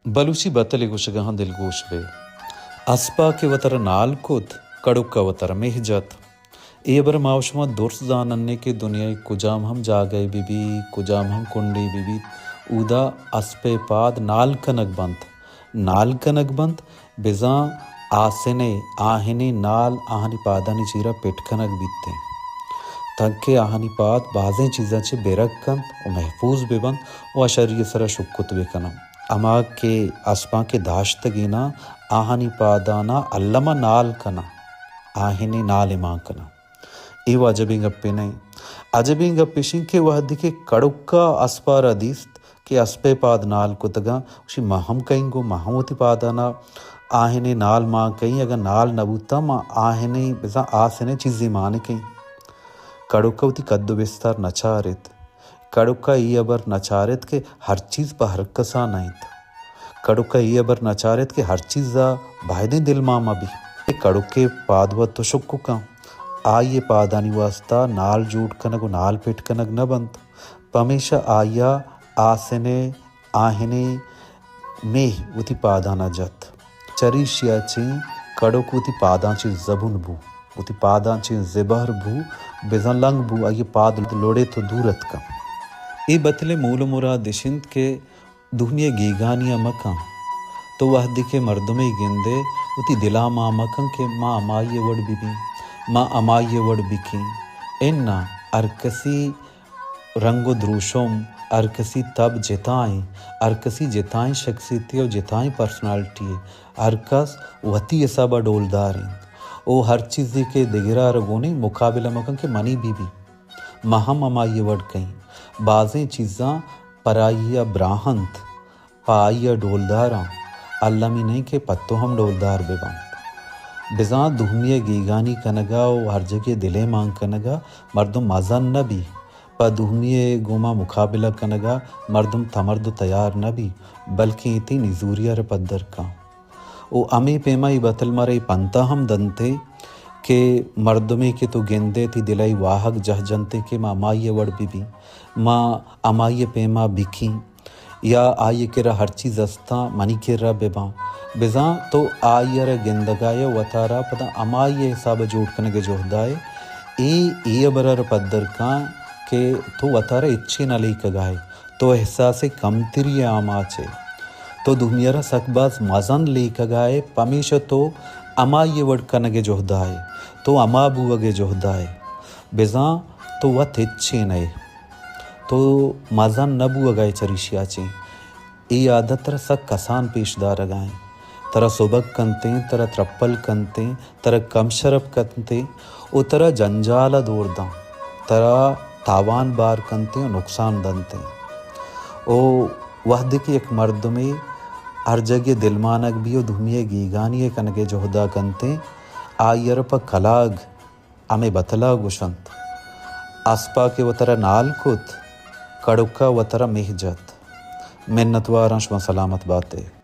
بلوچی بتلے گوشگاہاں دلگوش بے۔ اسپا کہ وترا نال کت، کڑکا وترا میہ جت۔ اے ہبر ما و شما درست زاننے کہ دنیائے کجام ہم جاگہے بہ بیت، کجام ہم کنڈے بہ بیت، اودا اسپے پاد نال کنگ بنت۔ نال کنگ بنت، بزاں آسنے، آہنے نال آہانی پادانی چیرا پٹ کنگ بیت انت، تانکہ آہانی پاد بازیں چیزاں چہ بہ رکّ انت و محفوظ بہ بنت و آ شری ءِ سرا شکت بہ کناں۔ ہما کہ اسپاں کہ داشتگیناں، آہانی پادانا الما نال کناں، آہنے نال مان کناں۔ اے و عجبیں گپے نہ انت۔ عجبیں گپ اش انت کہ وہدے کہ کڑکا اسپارا دیست کہ اسپے پاد نال کتگاں، گوشی، ما ہم کئیں گوں، ما ہم وتی پادانا آہنے نال مان کئیں، اگاں نال نہ بوتاں، ما آہنے بزاں آسنے چیزے مان کئیں۔ کڑکا وتی کد و بستار نہ چارت۔ کڑکا اے ہبر نہ چارت کہ ہر چیز پہ ہر کسا نہ انت۔ کڑکا اے ہبر نہ چارت کہ ہر چیزا بایدیں دلماما بی۔ اے کڑکے پاد و تشک کن۔ آئی ءِ پادانی واستا نال جوڑ کنگ و نال پٹ کنگ نہ بنت۔ پمیشا آئیا آسنے، آہنے میہ وتی پادانا جت۔ چریشیا چیں کڑک وتی پاداں چہ زبون بو، وتی پاداں چہ زبہر بو، بزاں لنگ بو، آئی ءِ پاد لڑیت و دور اتکاں۔ اے بتل ءِ مول و مراد اش انت کہ دومی ءِ گیگانیا مکن۔ تو وہدے کہ مردمے گندئے، وتی دلا مان مکن کہ ما ہمائی ءِ وڑ بہ بیں، ما ہمائی ءِ وڑ بہ کیں۔ اناں، ہر کسی رنگ و دروشم، ہر کسی تب جتائیں، ہر کسی جتائیں شخصیتے و جتائیں پرسنالٹی، ہر کس وتی حسابا ڈولدار انت۔ او ہر چیزے کہ دگرا را گونی مقابلہ مکن کہ منی بہ بی، ما ہم ہمائی ءِ وڑ کئیں۔ بازیں چیزاں پر آئیا براہ انت، پہ آئی ءَ ڈولداراں، المی نہ انت کہ پہ تو ہم ڈولدار بہ بنت۔ بزاں دومی ءِ گیگانی کنگ ءَ و ہر جاگہے دل ءِ مان کنگ ءَ مردم مزن نہ بی، پہ دومی ءِ گوما مقابلہ کنگ ءَ مردم تمرد و تیار نہ بی، بلکیں تئی نزوری ءَ را پدر کن۔ و ہمے پیما اے بتل مارا اے پنت ءَ ہم دنت کہ مردمے کہ تو گندئے تئی دل ءَ اے واہگ جہ جنت کہ ما ہمائی ءِ وڑ بہ بیں، ما ہمائی ءِ پیما بہ کیں، یا آئی ءِ کرا ہر چیز استاں، منی کرا بہ باں۔ بزاں تو آئی ءَ را گندگ ءَ ئے، وتارا پدا ہمائی ءِ حساب ءَ جوڑ کنگ ءِ جہد ءَ ئے۔ اے، اے ہبر ءَ را پدر کن کہ تو وتارا ہچے نہ لیکگ ءَ ئے، تو احساس کمتری ءِ آماچ ئے، تو دومی ءَ را سک باز مزن لیکگ ءَ ئے، پمیشا تو ہمائی ءِ وڑ کنگ ءِ جہد ءَ ئے، تو ہما بوگ ءِ جہد ءَ ئے۔ بزاں تو وت ہچے نہ ئے۔ تو مزن نہ بوگ ءَ ئے چریشی ءَ چہ۔ اے عادت ترا سک کسان پیش دارگ ءَ انت۔ ترا سبک کنت انت، ترا ترپل کنت انت، ترا کم شرپ کنت انت و ترا جنجال ءَ دور دنت، ترا تاوان بار کنت انت و نقصان دنت انت۔ او وہدے کہ یک مردمے ہر جاگہے دلمانگ بی و دومی ءِ گیگانی ءِ کنگ ءِ جہد ءَ کنت انت، آئی ءَ را پہ کلاگ ہمے بتل ءَ گوشنت، اسپ ءَ کہ وترا نال کت، کڑک ءَ وترا میہ جت۔ منتواراں، شما سلامت بات ئے۔